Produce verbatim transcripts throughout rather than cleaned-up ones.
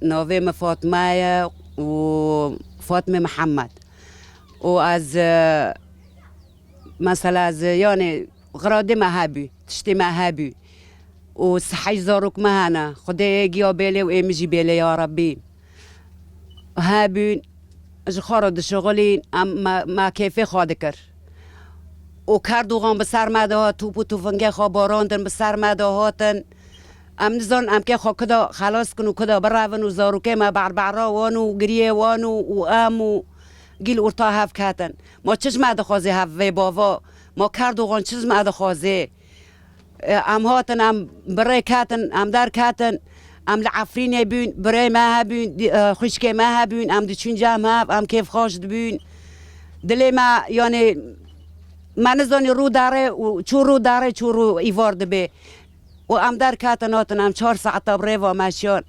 Navê min Fatma ye û Fatmê Mihemed. Û ez, e, mesela ez, e, yanê xiradê me hebû, tiştê me hebû. Û sihey zarok me hene. Xwedê ê giya bêlê û ê min jî bêlê ya Rebbî. Hebûn, ji xwe re dişixulîn, em me, me kêfê xwe dikir. Û kerdoxan bi ser me de hat, top û tufingê xwe barandin, bi ser me de hatin. Em nizanin em kê xwe kuda xelas kin û kuda birevin û zarokê me berbera wan û giriyê wan û, û em û gîl orta hev ketin. Ma çi ji me dixwazê hev vê bava? Ma kerdoxan çi ji me dixwazê? E, em hatin, em bi rê ketin, em derketin, em li Efrînê bûn, birê me hebûn, di-, e, xwişkê me hebûn, em diçûn cem hev, em kêfxweş dibûn. Dilê me, yanê, me nizanî rû derê û çû rû derê, çû rû îvar dibê. Û em derketin hatin, em çar saeta bi rê ve meşiyan.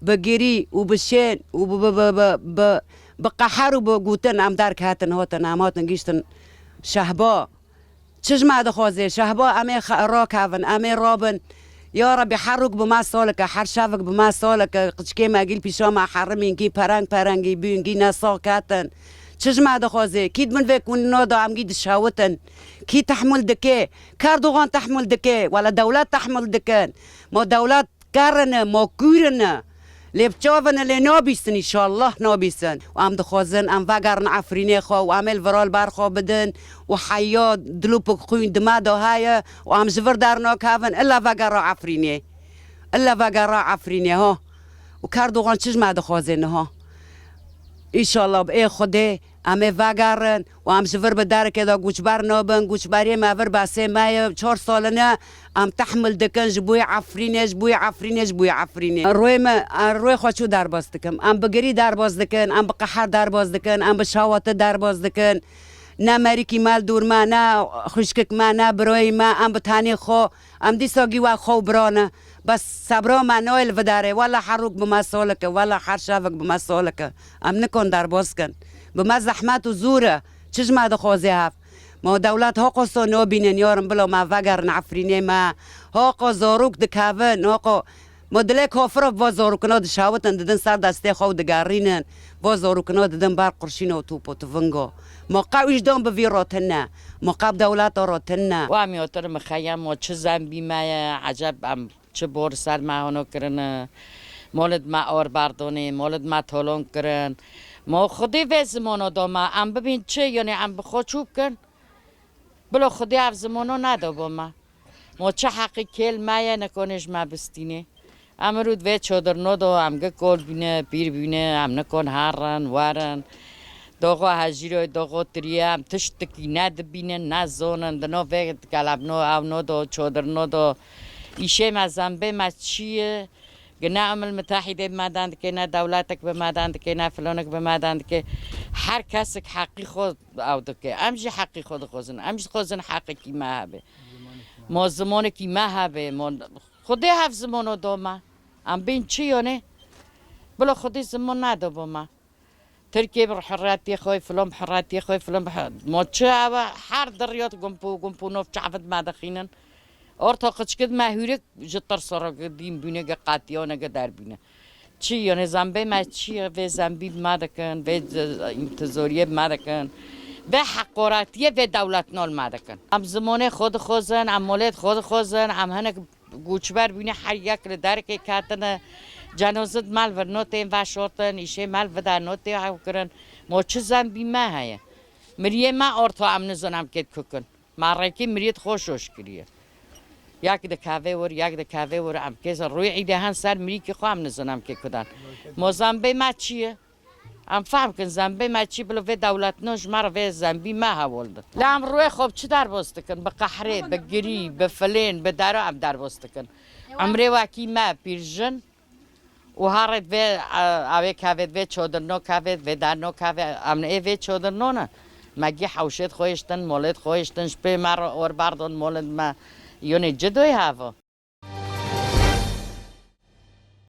Bi girî û bi şên û bi, bi, bi, bi, bi, bi qeher û bi gotin em derketin hatin, em hatin gihiştin Şehba. Çi ji me dixwazê? Şehba em ê xe-, rakevin, em ê rabin. Ya Rebî, her rûk bi me salike, her şevik bi me salike. Qiçkê me gîl pîşa me herimîn, gî pereng perengî bûn, gî nesax ketin. Çi ji me dixwazê? Kî di bin vê kunîna de em gî dişewitin? Kî tehmûl dike? Kerdoxan tehmûl dike? Wela dewlet tehmûl dikin? Ma dewlet Ker in, ma kûr in. Lê bi çav in, lê nabîsin, înşallah nabîsin. Û em dixwazin, em vegerin Efrînê xwe û em ê li vira li ber xwe bidin û heya dilopik xwîn di me de heye û em ji vir dernakevin, illa vegera Efrînê. Illa vegera Efrînê, ha. Û Kerdoxan çi ji me dixwazê niha? Înşallah bi ê Xwedê. Em ê vegerin û em ji vir bi derekê de goçber nabin. Goçberiyê me vir besê me ye. Çar sal in e em tehmil dikin ji bo yê Efrînê, ji bo yê Efrînê, ji bo yê Efrînê. Rûyê me, rûyê xwe çû derbas dikim. Em bi girî derbas dikin, em bi qeher derbas dikin, em bi şawatî derbas dikin. Ne merikî me li dûr me, ne xwişkik me, ne biroyî me, em bi tenê xwe. Em dîsa gî we xwe û bira ne. Bes sebra me nayê li vidarê. Wela her rûk bi me solike, wela her şevik bi me solike. Em nikon derbas kin. Bi me zehmet û zûr e. Çi ji me dixwazê hev? Ma dewlet haqo so nabînin yarin bila me vegerin Efrînê me. Haqo zarok dikevin, haqo ma dilê kafira va zarokina dişewitin didin ser destê xwe û digerînin. Va zarokina didin ber qurşîna û top û tivinga. Ma qe wijdan bi vî re tune. Ma qe bi dewleta re tune. Wa mîyotir mixeyem, ma çi zembî me ye, eceb em çi bor ser me hano kirine, molid me or bardonê, molid me tolon kirin. Ma Xwedê vê zimano da me, em bibîn çi, yanî em bi xwe çû bikin. Bilo Xwedê ev zimano neda bo me. Ma çi heqî kêl me ye, nikonê ji me bistînê. Em rûd vê çodirno do, em gi kol bîne, pîr bîne, em nikon herin, werin. Doxo hejîroy, doxo tiriye, em tiştikî nedibînin, nezonin. Di no vê kelebno, ew no do, çodirno do. Îşê me, zembê me çi ye? Gi ne Umil Mitehîdê bi me den dike, ne dewletik bi me den dike, ne filonik bi me den dike. Her kesik heqî xwe ew dike. Em jî heqî xwe dixwazin. Em jî dixwazin heqikî me hebe. Ma zimonekî me hebe. Ma Xwedê hev zimano do me. Em bên çi yone? Bila Xwedê ziman neda bo me. Tirkiyê bi hurretiyê xwe, filan bi hurretiyê xwe, filan bi hur-, ma çi ew e, her diriyot gumpo, gumpo nov çavit me dixînin. Orta qiçkit me hûrik ji tirsa re gi dîn bûne, gi qetiyane, gi derbûne. Çi, yanê zembê me çi ye? Vê zembî bi me dikin, vê z-, întizoriyê bi me dikin. Vê heqoretiyê vê dewletna li me dikin. Em zimonê xwe dixwazin, em molêt xwe dixwazin, em hinek Goçber bûne, her yek li derkê ketine. Cenozid me li vir notên veşartin, îşê me li vida notê ew kirin. Ma çi zembî me heye? Miriyê me orta em nizin em kêt kukin. Me rêkê miriyê xwe şoş kiriye. Yek dikeve wir, yek dikeve wir, em kês rûyê îdê hen ser mirîkî xwe em nizin em kê kudan. Ma zembê me çi ye? Em fehm kin, zembê me çi bilo vê dewletno ji me re vê zembî me hewil din. Lê em rûyê xwe bi çi derbas dikin? Bi qehrê, bi girî, bi filên, bi dero em derbas dikin. Emrê wekî me pîrjin û herêt vê, e, ewê kevêt, vê çodirno kevêt, vê derno kevê, em ê vê çodirno ne. Me gî hewşêt xwe hiştin, molêt xwe hiştin, ji pê me re or berdon molêt me. Yonê cidoy heva.